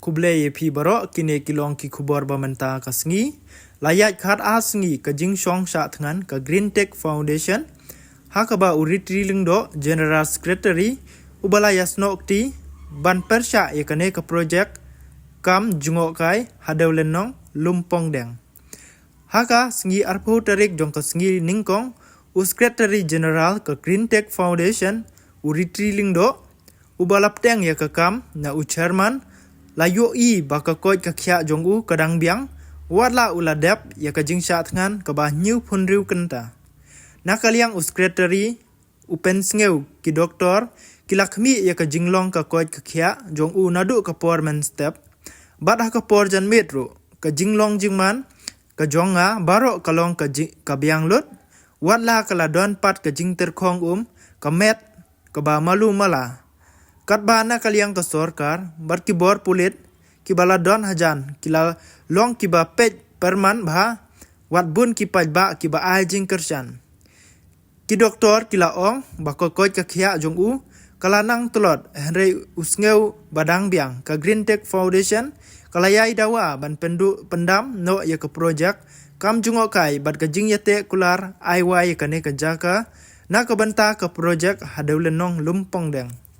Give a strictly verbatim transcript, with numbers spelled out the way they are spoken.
Khublei ïa phi baroh, kine ki long ki khubor ba mynta ka sngi. La ïaid khat ar sngi ka jingshong shah thngan ka Green Tech Foundation, ha kaba u Ritri Lyngdoh, General Secretary, uba la ïasnoh kti ban pyrshah ïa kane ka projek kam jngohkai ha Dewlynnong, Lumpongdeng. Ha ka sngi arphew tarik jong ka sngi nyngkong, u Secretary General ka Green Tech Foundation, u Ritri Lyngdoh, uba la pdiang ïa ka kam na u Chairman, la ïohi ba ka koit ka khiah jong u ka dang biang, wat la u la dep ïa ka jingshah thngan kaba hynñiewphew hynriew kynta. Na ka liang u Secretary, u pynsngew ki doktor ki la khmih ïa ka jinglong ka koit ka khiah jong u naduh ka por mynstep. Bad ha ka por janmiet ruh, ka jinglong jingman ka jong nga baroh ka long ka ji-, ka biang lut, wat la ka la don pat ka jingtyrkhong um, ka met kaba malu mala. Katba na ka liang ka sorkar bad ki bor pulit kiba la don hajan ki la long kiba peit pyrman bha, wat bun ki paidbah kiba ai jingkyrshan. Ki doktor ki la ong ba ka koit ka khiah jong u ka la nang tlot, hynrei u sngew ba dang biang, ka Green Tech Foundation ka la ïai dawa ban pynduh pyndam noh ïa ka projek kam jngohkai bad ka jingïateh kular ai wai ïa kane ka jaka na ka bynta ka projek ha Dewlynnong, Lumpongdeng.